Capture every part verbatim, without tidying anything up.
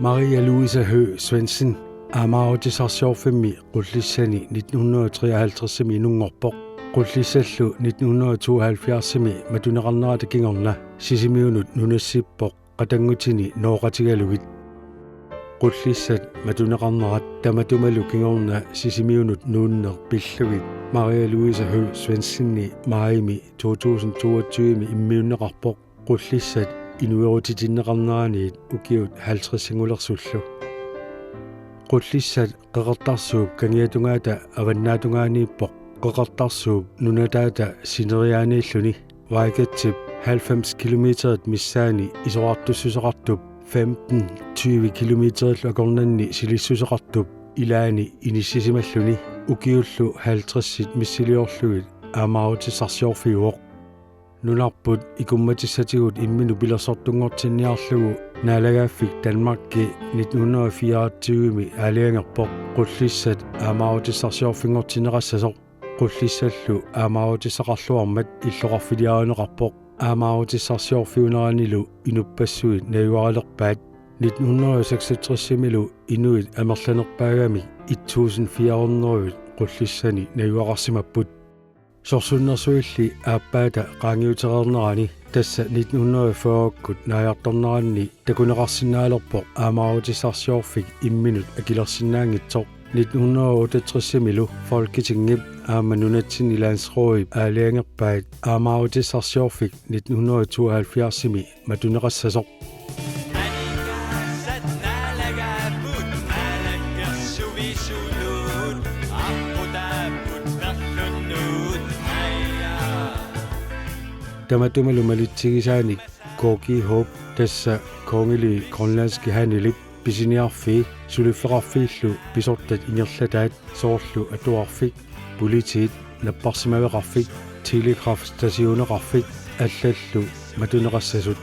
Maria Louise Høegh Svendsen aamaarutisarsiorfimmi Qullissani nitten hundrede og treoghalvtredsimi inunngorpoq. Qullissallu nitten hundrede og tooghalvfjerdsimi matuneqarnerata kingorna Sisimiunut nunassippoq qatanngutini nooqatigalugit. Qullissat matuneqarnerat tamatumalu kingorna Sisimiunut nuunneq pillugit Maria Louise Høegh Svendsenip maajimi to tusind toogtyvemi immiunneqarpoq Qullissat inuerutitinneqarneraniit ukiut halvtredsingulersullu. Qullissat Qeqertarsuup kangiatungaata avannaatungaaniippoq, Qeqertarsuup nunataata sineriaaniilluni. Vejgatsip halvfems kilometerit missaani isorartussuseqartup femten tyve kilometerillu akornanni silissuseqartup ilaani inissisimalluni. Ukiullu halvtredsit missiliorlugit aamaarutissarsiorfiuvoq. Nunarput ikummatissatigut imminut pilersortunngortinniarlugu naalagaaffik Danmarki nitten hundrede og fireogtyvemi aalajangerpoq Qullissat aamaarutissarsiorfinngortinneqassasoq. Qullissallu aamaarutissaqarluarmat illoqarfiliarineqarpoq. Aamaarutissarsiorfiuneranilu inuppassuit najugaralerpaat. Nitten hundrede og seksogtresimilu inuit amerlanerpaagamik et tusind fire hundrede Qullissani najugaqarsimapput. Sorsunnersuilli aappaata qaangiutereernerani, tassa nitten hundrede og fyrrekkut naajartorneranni, takuneqarsinnaalerpoq aamaarutissarsiorfik imminut akilersinnaanngitsoq. Nitten hundrede og otteogtresimilu Folketingip aamma nunatsinni landsrådip aalajangerpaat aamaarutissarsiorfik nitten hundrede og tooghalvfjerdsimi matuneqassasoq. Tamatumalu malitsigisaanik K G H, tassa Kongelig Grønlandske Handelip, pisiniarfii suliffeqarfiillu pisortat ingerlataat, soorlu atuarfik, politiit, napparsimaveqarfik, telegrafstationiqarfik allallu matuneqassasut.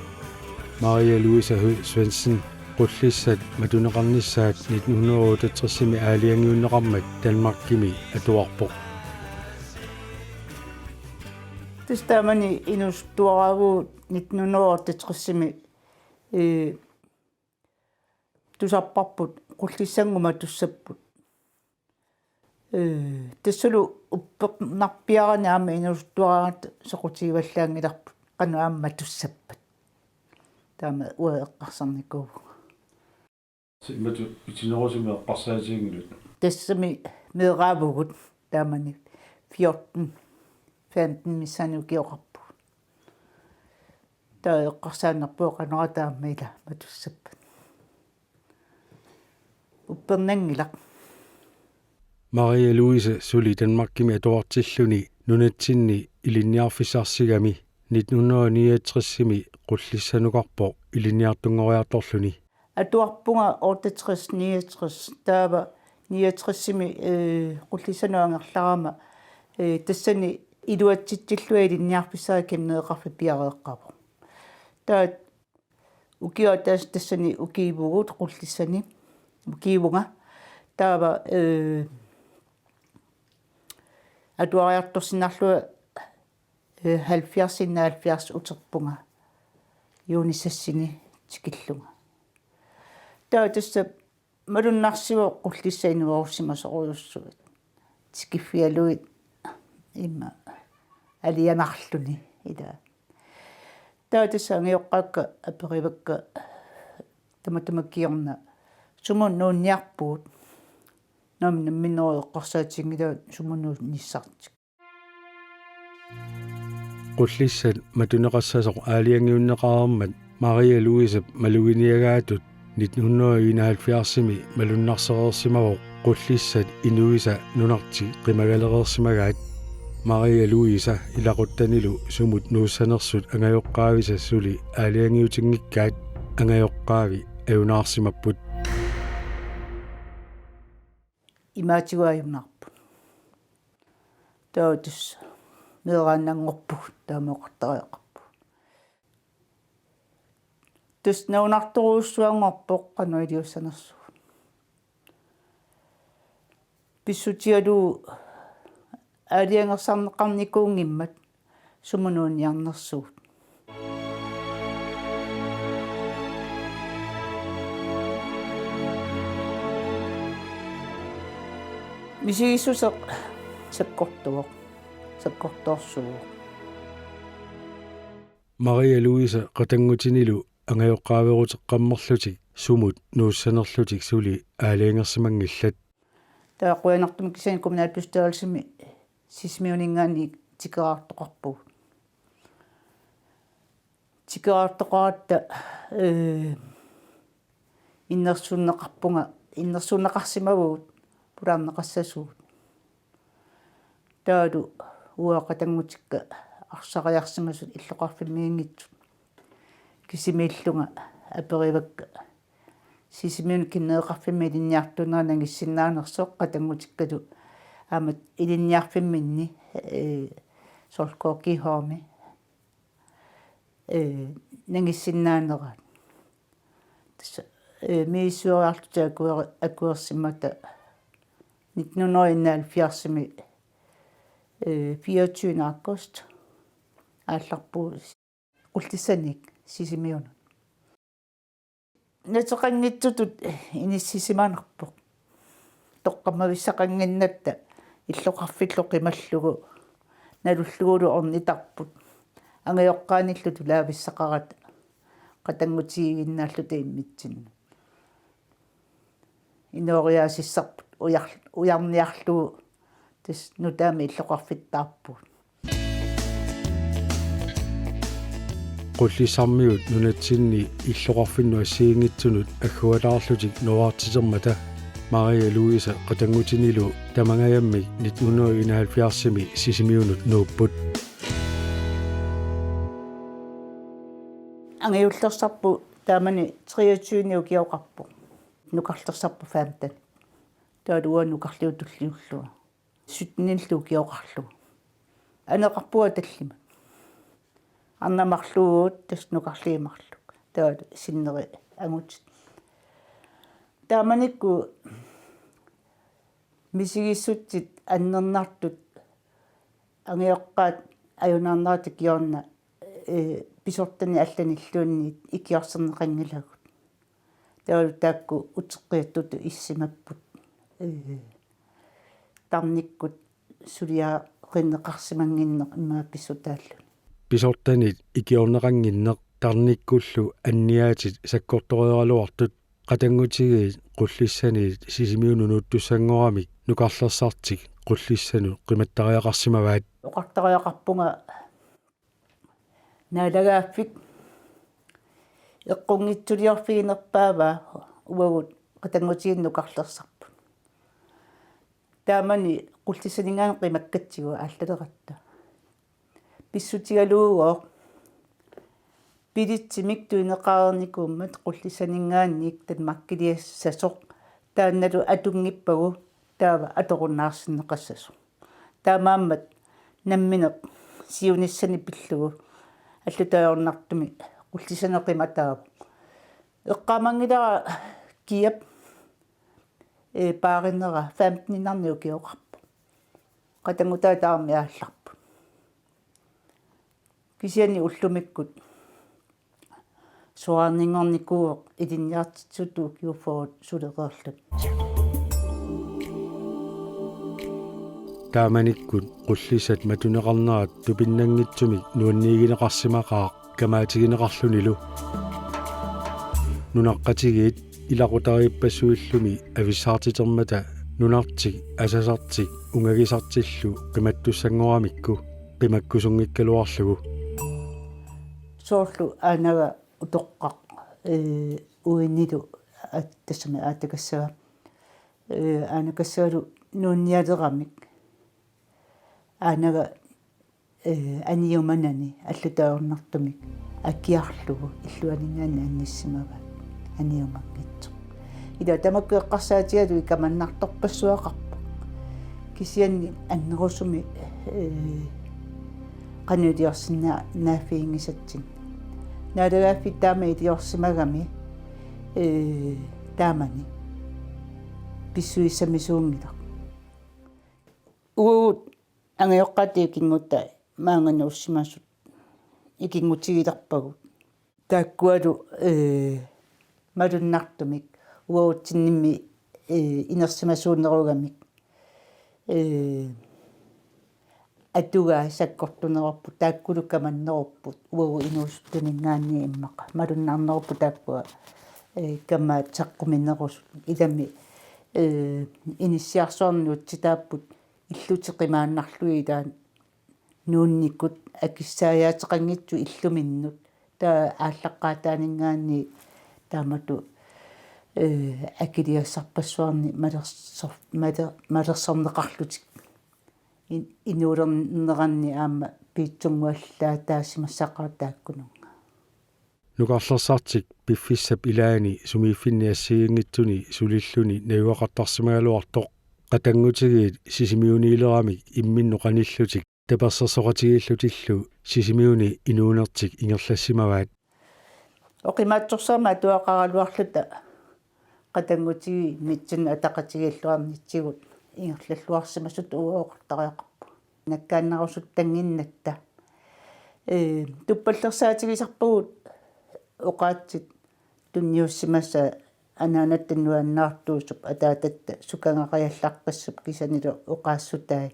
Maria Louise Høegh Svendsen Qullissat matuneqarnissaat nitten hundrede og otteogtresimi aalajangiunneqarmat Danmarkimi atuarpoq. Tassa taamani inuusuttuaraavugut nitten hundrede og otteogtresimi, ee, tusarparput, Qullissanngooq matussapput. Ee, tassalu uppernarpiarani aamma inuusuttuaraangat soqutigivallaanngilarput, qanoq aamma matussappat. Taama uanga eqqarsarnikuuvunga. Imatut itinerusumik eqqarsaatiginngilat. Tassami meeraavugut taamani fjorten, femten missaani ukioqarpugut. Taava eqqarsaannarpunga qanoq taama ila matussappat. Uppernanngilaq. Maria Louise suli Danmarkimi atuartilluni nunatsinni ilinniarfissarsigami nitten hundrede og niogtresimi Qullissanukarpoq ilinniartunngoriartorluni. Atuarpunga otteogtres niogtres, taava niogtresimi, ee, Qullissanut angerlarama, ee, tassani iluatsitsillunga ilinniarfissarigakku kinneeqarfik piareeqqavoq. Taava ukioq ataaseq tassani ukiivugut Qullissani, ukiivunga. Taava, ee, atuariartorsinnarlunga, ee, halvfjerds enoghalvfjerds uterpunga juunisassini tikillunga. Taava tassa malunnarsivoq Qullissat inuerussimasorujussuit. Tikiffigalugit immaqa alianarluni ila. Taava tassa angajoqqaakka aperivakka tamatuma kingorna: Sumut nuunniarpugut? Naamik, nammineq eqqarsaatiginngilagut sumut nuunnissartik. Qullissat matuneqassasoq aalajangiunneqareermat Maria Louisep maluginiagaatut nitten hundrede og enoghalvfjerdsimi malunnarsereersimavoq Qullissat inuisa nunartik qimagalereersimagaat. Maria Louisa ilaquttanilu sumut nuussanersut angajoqqaavisa suli aalajangiutinngikkaat, angajoqqaavi ajunaarsimapput. Imaatigut ajunaarput. Taava tassa meeraannanngorpugut, taama oqartariaqarpugut. Tassa naunartorujussuanngorpoq qanoq iliussanersugut. Pissutigalugu aalajangersarneqarnikuunngimmat sumut nuunniarnersugut. Misigissuseq sakkortuvoq, sakkortoorsuuvoq. Maria Louise qatanngutinilu angajoqqaaveeruteqqammerlutik sumut nuussanerlutik suli aalajangersimanngillat. Taava qujanartumik kisianni kommunalbestyrelsimi Sisimiuninngaanniit tikeraartoqarpugut. Tikeraartoqaratta, ee, innersuunneqarpunga, innersuunneqarsimavugut pulaarneqassasugut. Taavalu uanga qatanngutikka arsariarsimasut illoqarfimmiinngitsut kisimiillunga aperivakka Sisimiuni kinnereqarfimmi ilinniartuunera nangissinnaanersoq qatanngutikkalu aamma ilinniarfimminni, ee, soorlu K G H-mi, ee, nangissinnaanerat. Tassa, ee, misissueriarlutik akuer-, akuersimmata nitten hundrede enoghalvfjerdsimi, ee, fireogtyvende august aallarpugut Qullissanik Sisimiunut. Nateqanngitsutut inissisimanarpoq. Toqqammavissaqannginnatta illoqarfillu qimallugu nalullugulu ornitarput. Angajoqqaanillu tulaavissaqarata qatanngutigiinnaalluta immitsinnut. Inooriaasissarput ujar-, ujarniarlugu tassa nutaamik illoqarfittaarpugut. Qullissarmiut nunatsinni illoqarfinnut assigiinngitsunut agguataarlutik nuuartitermata Maria Louise qatanngutinilu tamangajammik nitten hundrede enoghalvfjerdsimi Sisimiunut nuupput. Angajullersarput taamani treogtyvenik ukioqarpoq. Nukarlersarput femten. Taavalu uanga nukarliup tulliullunga. Syttenillu ukioqarlugu. Aneqarpunga tallimat. Arnat marluuvugut tassa nukarliit marluk. Taavalu sinneri angutit. Taamanikkut misigissutsit annernartut angajoqqaat ajunaarnerata ikiorna, ee, pisortanit allanilluunniit ikiorserneqanngilagut. Taavalu taakku uteqqiattutut issimapput. Ee, tarnikkut suliarinneqarsimannginneq immaqa pissutaalluni. Pisortanit ikiorneqannginneq tarnikkullu anniaatit sakkortoreeraluartut qatanngutigiit Qullissaniit Sisimiunut nuuttussanngoramik nukarlersartik Qullissanut qimattariaqarsimavaat. Oqartariaqarpunga naalagaaffik eqqunngitsuliorfiginerpaavaa uagut qatanngutigiit nukarlersarput. Taamani Qullissaninngaanniit qimakkatsigu aallaleratta. Pissutigaluugooq billetsimik tunineqareernikuummat Qullissaninngaanniit Danmarkiliassasoq taannalu atunngippagu taava atorunnaarsinneqassasoq. Taamaammat nammineq siunissani pillugu allatut ajornartumik Qullissaneq qimataavoq. Eqqaamanngilara kiap, ee, paarinera femteninnarnik ukioqarpoq. Qatanngutaata aamma aallarput. Kisianni ullumikkut soraarninngornikuuvoq ilinniartitsisutut ukiut fyrre sulereerlutik. Taamanikkut Qullissat matuneqarnerat tupinnanngitsumik nuanniigineqarsimaqaaq kamaatigineqarlunilu. Nunaqqatigiit ilaqutariippassuillumi avissaartitermata nunartik asasartik ungagisartillu qimattussanngoramikku qimakkusunngikkaluarlugu. Soorlu Aanaga utoqqaq, ee, uinilu at-, tassami aatakassaga, ee, aanakassagalu nuunnialeramik. Aanaga, ee, aniumanani allatut ajornartumik akiarlugu illuaninngaanniit annissimavaat aniumanngitsoq. Ila tamakku eqqarsaatigalugit kamannartorpassuaqarpoq. Kisianni annerusumik, ee, qanoq iliorsinnaa-, naaffiginngisatsinnik. Naalagaaffik taama iliorsimagami, ee, taamani pissusissamisuunngilaq. Uagut angajoqqaatut ikinngutaat maanganuussimasut ikinngutigilerpagut. Taakkualu, ee, malunnartumik uagutsinnimmi, ee, inersimasuunerugamik. Ee, atugaat sakkortunerorput, taakkulu kamannerupput, uagut inuusuttuninngaanniit immaqa. Malunnarnerupput taakkua, ee, kamaat saqquminerusut. Ilami, ee, inissiarsuarnik nuutsitaapput illutik qimaannarlugit ilaat nuunnikut akissaajaaqanngitsut illuminnut. Taava aallaqqaataaninngaanniit taamatut, ee, akiligassarpassuarnik malersor-, maler-, malersorneqarlutik. In-, inuulerneranni aamma piitsunnguallaataasimassaqaat taakkununnga. Nukarlersartik piffissap ilaani sumiiffinni assigiinngitsuni sulilluni najugaqartarsimagaluartoq qatanngutigiit Sisimiuniileramik imminnut qanillutik tapersersoqatigiillutillu Sisimiuni inuunertik ingerlassimavaat. Oqimaatsorsuarmik atuaqaraluarluta qatanngutigiit immitsinnut ataqatigiilluarnitsigut ingerlalluarsimasutut uagut oqartariaqarpugut. Nakkaannarusuttanginnatta. Ee, tuppallersaatigisarpagut oqaatsit tunniussimasaat anaanatta nuannaartuusup ataatatta sukangaqajallaqqissup kisiannilu oqaassutai.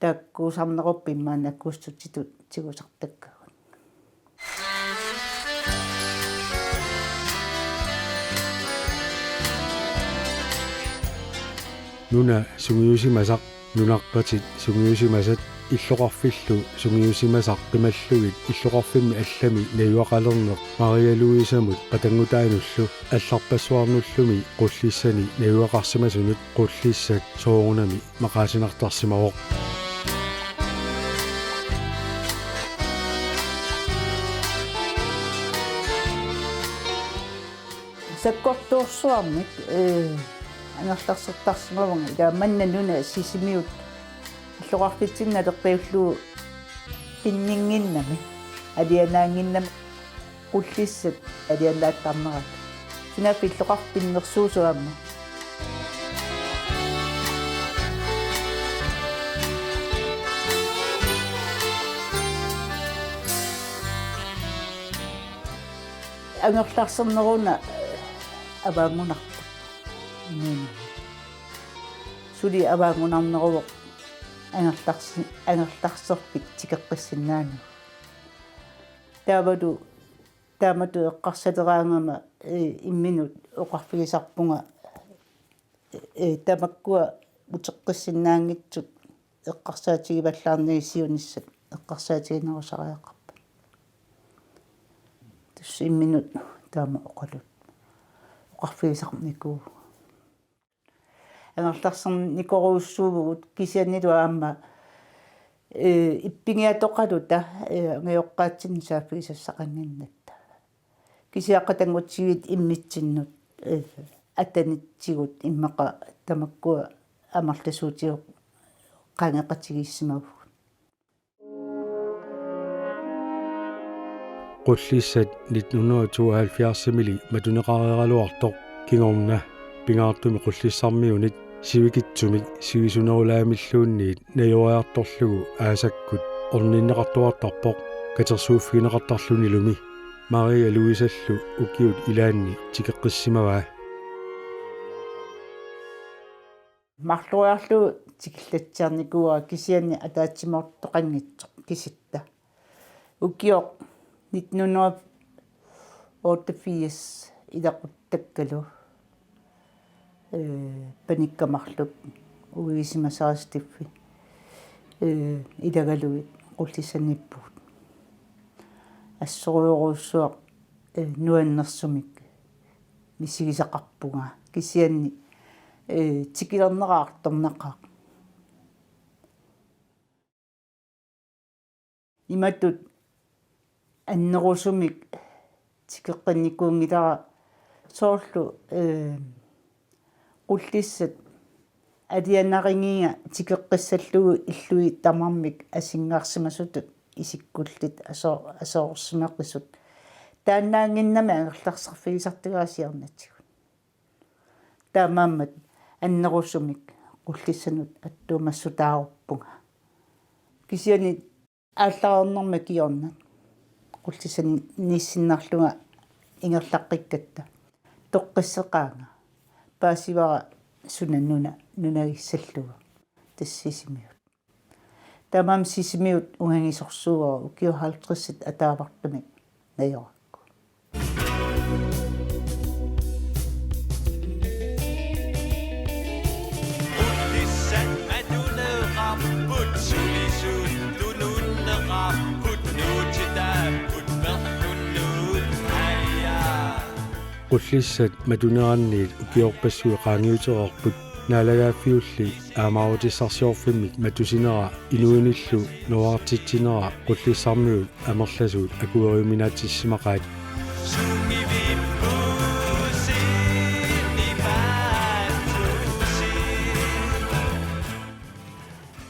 Taakkuusarnerupput immaqa aggustitut tigusartakkagut. Nuna sungiusimasaq, nunarpatit sungiusimasat, illoqarfillu sungiusimasaq qimallugit illoqarfimmi allami najugaqalerneq Maria Louisemut qatanngutaanullu allarpassuarnullumi Qullissani najugaqarsimasunut Qullissat soorunami maqaasinartarsimavoq. Sakkortuussuarmik, ee, angerlarsertarsimavunga, ila manna nuna Sisimiut illoqarfitsinni naleqqiullugu pinninnginnami, alianaannginnami Qullissat alianaattarnerat. Sinaaffa illoqarfik pinnersuusoq aamma. Angerlarsernerup una, ee, avaanngunarpoq. Mm. Suli avaanngunarneruvoq angerlarsi-, angerlarserfik tikeqqissinnaanera. Taavalu taamatut eqqarsaleraangama, ee, imminut oqarfigisarpunga, ee, tamakkua uteqqissinnaanngitsut eqqarsaatigivallaarnagit siunissat eqqarsaatiginerusariaqarput. Tassa imminut taama oqalut-, oqarfigisarnikuuvugut. Angerlarsernikorujussuuvugut kisiannilu aamma, ee, ippigiatoqaluta, ee, angajoqqaatsinni saaffigisassaqannginnatta. Kisianni qatanngutigiit immitsinnut, ee, atanitsigut immaqa tamakkua amerlasuutigut qaangeqatigiissimavugut. Qullissat nitten hundrede og tooghalvfjerds-imili matuneqareeraluartoq kingorna pingaartumik Qullissarmiunit sivikitsumik sivisunerulaamilluunniit najoriartorlugu aasakkut orninneqartuartarpoq katersuuffigineqartarlunilumi. Maria Louisellu ukiut ilaanni tikeqqissimavaa. Marloriarlugu tikillatsiarnikuuara kisianni ataatsimoortoqanngitsoq kisitta. Ukioq nitten hundrede otteogfirs ilaquttakkalu, ee, panikka marluk uiisimasara Steffi, ee, ilagalugit Qullissaniippugut. Assorujorujussuaq, ee, nuannersumik misigisaqarpunga. Kisianni, ee, tikilernera artornaqaaq. Imatut annerusumik tikeqqinnikuunngilara soorlu, ee, Qullissat alianarigiga tikeqqissallugu illui tamarmik asingaarsimasutut isikkullit asoo-, asoorsimarisut. Taannaannginnami angerlarserfigisartagara siornatigut. Taamaammat annerusumik Qullissanut attuumassutaaruppunga. Kisianni aallarnerma kingorna Qullissaniissinnarlunga ingerlaqqikkatta toqqissaqaanga. Paasivara suna nuna nunagissallugu. tassa Sisimiut. Tamanna Sisimiut ungagisorsuuara ukiut halvtredsit ataavartumik najorakku. Qullissat matuneranniit ukiorpassuit qaangiutereerput. Naalagaaffiulli aamaaruutissarsiorfimmik matusinera inuinillu nuuartitsinera Qullissarmiut amerlasuut akueriuminaatsissimaqaat.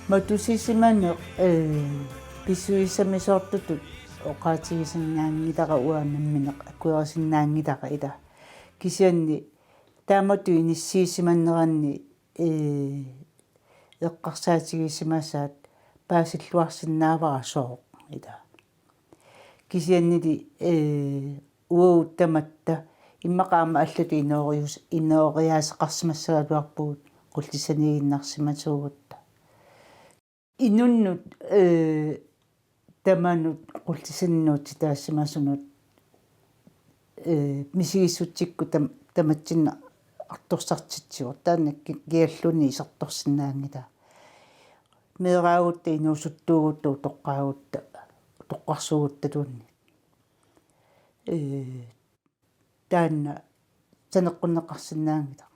Matusisimaneq, ee, pissusissamisoortutut oqaatigisinnaanngilara uanga nammineq akuerisinnaanngilara ila. Kisianni taamatut inissiisimaneranni, ee, eqqarsaatigisimasaat paasilluarsinnaavara sooq ila. Kisiannili, ee, uagut tamatta immaqa aamma allatut inoorius-, inooriaaseqarsimassagaluarpugut Qullissaniiginnarsimasuugutta. Inunnut, ee, tamanut Qullissaniinnut nuutsitaasimasunut, ee, misigissutsikkut tam-, tamatsinnut artorsartitsivoq, taanna ki-, kialluunniit isertorsinnaanngilaq. Meeraagutta inuusuttuugutta utoqqaagutta, utoqqarsuuguttaluunniit. Ee, taanna saneqqunneqarsinnaanngilaq.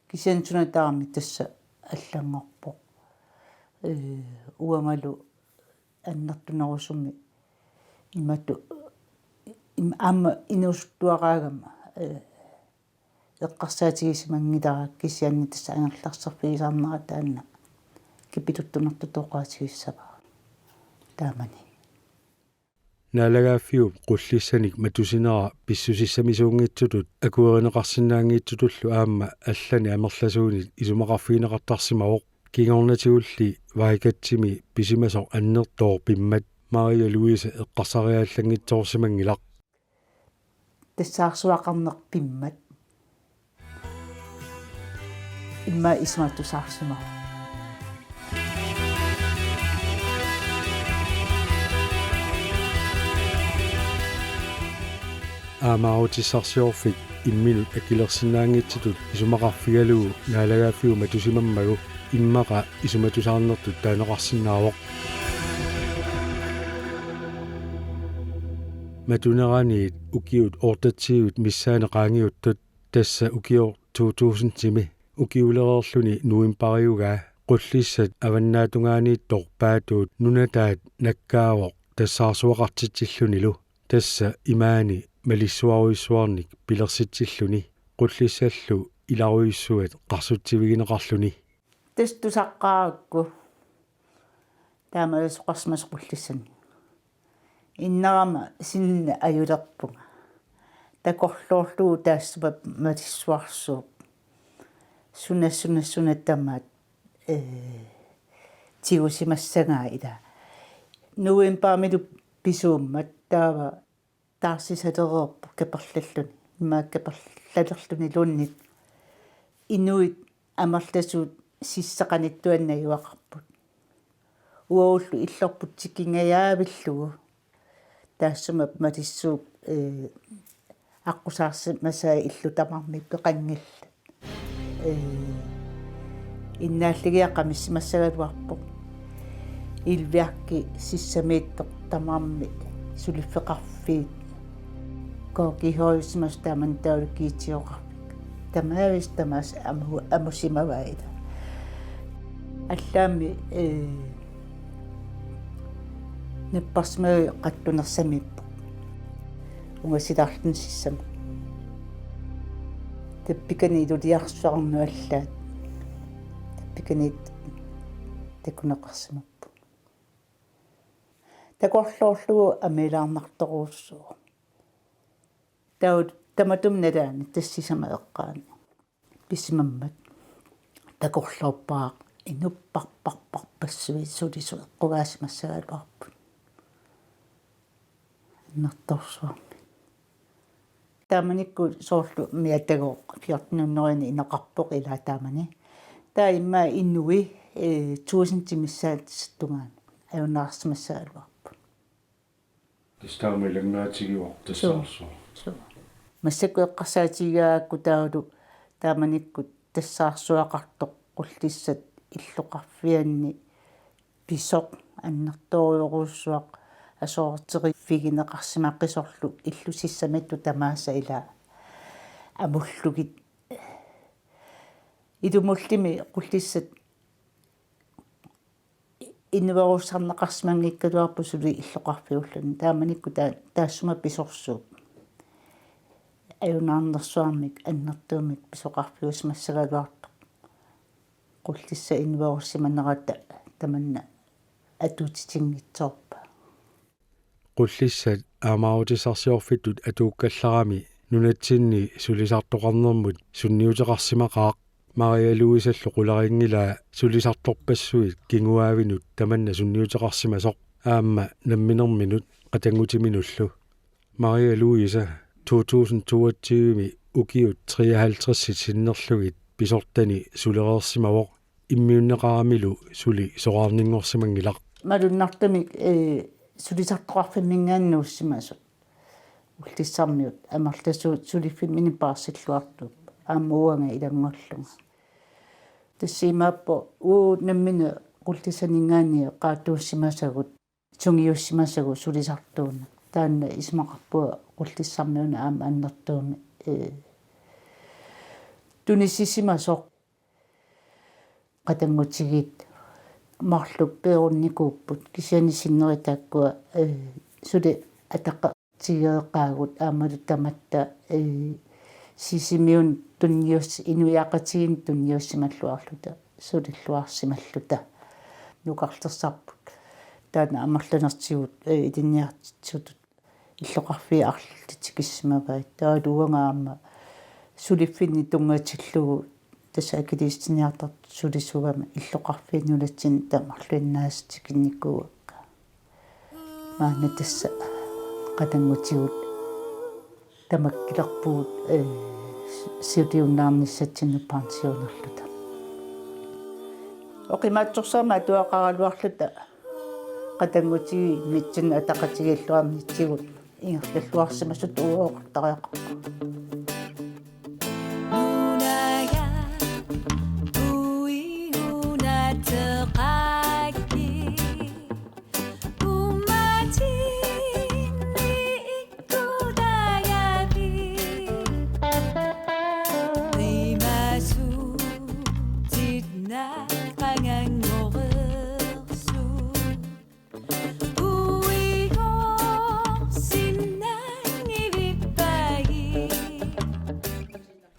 Kisianni suna tamarmi tassa allanngorpoq. Ee, uangalu annertunerusumik imatut im-, aamma inuusuttuaraagama, ee, eqqarsaatigisimanngilanga kisianni tassa angerlarserfigisarnera taanna kipiluttunertutut oqaatigissavara taamani. Naalagaaffiup Qullissanik matusinera pissusissamisuunngitsutut akuerineqarsinnaanngitsutullu aamma allanik amerlasuunik isumaqarfigineqartarsimavoq. Kingornatigulli Vaigatsimi pisimasoq annertooq pimmat Maria Louise eqqarsariaallanngitsoorsimanngilaq. Tassaarsuaqarneq pimmat. Immaqa isumatusaarsimavoq. Aamaaruutissarsiorfik imminut akilersinnaanngitsutut isumaqarfigalugu naalagaaffiup matusimammagu immaqa isumatusaarnertut taaneqarsinnaavoq. Matuneraniit ukiut otteogtyvit missaanni qaangiuttut, tassa ukioq to tusindimi ukiulereerluni novembariugaa Qullissat avannaatungaaniittoq Paatuut nunataat nakkaavoq tassaarsuaqartitsillunilu, tassa imaani malissuarujussuarnik pilersitsilluni Qullissallu ilarujussuat qarsutsivigineqarluni. Tassa tusaqqaarakku taamaasoqarsimasoq Qullissani. Innarama sinne ajulerpunga. Takorloorlugu taassuma malissuarsuup. Suna, suna, suna tamaat, ee, tigusimassagaa ila. Novembarimilu pisuummat taava taarsisalereerpoq kaperlalluni. Immaqa kaperlalerluniluunniit inuit amerlasuut sissaqanittuannajuaqarput. Uagullu illorput tikingajaavillugu. Taassuma malissuup, ee, aqqusaarsimasaa illut tamarmik peqanngillat. Ee, innaallagiaq qamissimassagaluarpoq. Ilviarki sissamiittoq tamarmik suliffeqarfiit. Kookihorisimas taman taulukiitsioqarfik. Tamaavisa tamaasa amu-, amusimavaat ila. Allaammi, ee, napparsimavai qattunersamiippoq. Ungasilaarluni sissamut. Tappikani iluliarsuarnut allaat. Tappikaniit takuneqarsimapput. Takorloorlugu amiilaarnartorujussuuvoq. Taava tamatuma nalaani tassa sisamat eqqaanni pisimammat takorloorpara inupparparparpassuit sulisut eqqugaasimassagaluarput. Annertoorsuarmik. Taamanikkut soorlu miatagooq fjorten hundrede inoqarpoq ilaa taamani. Taava immaqa inui ee, tusind missaat tungaanut ajunaarsimassagaluarput. Tassa taama ilanngaatigivoq tassaarsuaq. Suu. Massakkut eqqarsaatigigaangakku taavalu taamanikkut tassaarsuaqartoq Qullissat illoqarfianni pisoq annertoorujussuaq asoorterivigineqarsimaqisorlu illut sissamiittut tamaasa ilaa amullugit. Ilumullumi Qullissat inuerussarneqarsimanngikkaluarpoq suli illoqarfiulluni. Taamanikkut taa-, taassuma pisorsuup ajunaarnersuarmik annertuumik pisoqarfiusimassagaluartoq. Qullissat inuerussimanerata tamanna atuutitinngitsoorpaa. Qullissat aamaarutissarsiorfittut atuukkallarami nunatsinni sulisartoqarnermut sunniuteqarsimaqaaq. Maria Louisallu qularinngilaa sulisartorpassuit kinguaavinut tamanna sunniuteqarsimasoq aamma namminerminut qatanngutiminullu. Maria Louisa to tusind toogtyve-mi ukiut treoghalvtreds sinnerlugit pisortani sulereersimavoq, immiunneqaramilu suli soraarninngorsimanngilaq. Malunnartumik, ee, sulisartoqarfimminngaanniit nuussimasut. Qullissarmiut amerlasuut suliffimminni paarsilluartuupput aamma uanga ilanngullunga. Tassa imaappoq uagut nammineq Qullissaninngaanniit qaatuussimasagut, sungiussimasagut sulisartuuneq. Taanna isumaqarpunga Qullissarmiuna aamma annertuumik, ee, tunisisimasoq. Qatanngutigiit marluk peerunnikuupput, kisianni sinneri taakkua, ee, suli ataqatigeeqaagut aammalu tamatta, ee, Sisimiunut tunnius-, inuiaqatigiinnut tunniussimalluarluta sulilluarsimalluta nukarlersarput. Taanna amerlanertigut, ee, ilinniartitsisutut illoqarfiit arlallit tikissimavaat. Taavalu uanga aamma suliffinni tunngatillugu tassa akiliisitsiniartartut sulisugama illoqarfiit nunatsinni tamarluinnaasa tikinnikuuakka. Maanna tassa qatanngutigut tamakkilerpugut, ee, suliunnaarnissatsinnut pensionerluta. Oqimaatsorsuarmik atuaqaraluarluta qatanngutigiit nunatsinni ataqatigiilluarnitsigut ingerlalluarsimasutut uagut oqartariaqarpugut.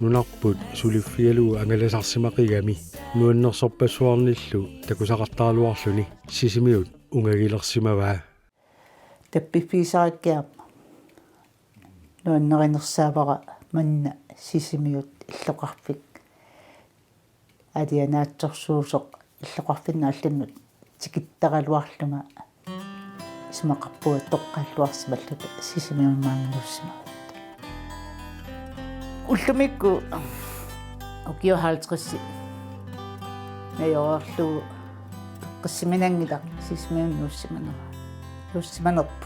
Nunarput suliffigalugu angalasarsimaqigami nuannersorpassuarnillu takusaqartaraluarluni Sisimiut ungagilersimavaa. Tappiffigisarakkit aamma nuannarinersaavara manna Sisimiut illoqarfik alianaatsorsuusoq illoqarfinnut allanut tikittaraluarlunga isumaqarpunga toqqaalluarsimalluta Sisimiunut maanga nuussimavugut. Ullumikkut ukiut halvtreds najoorlugu qissiminanngilaq Sisimiunut nuussimanera-, nuussimanerput.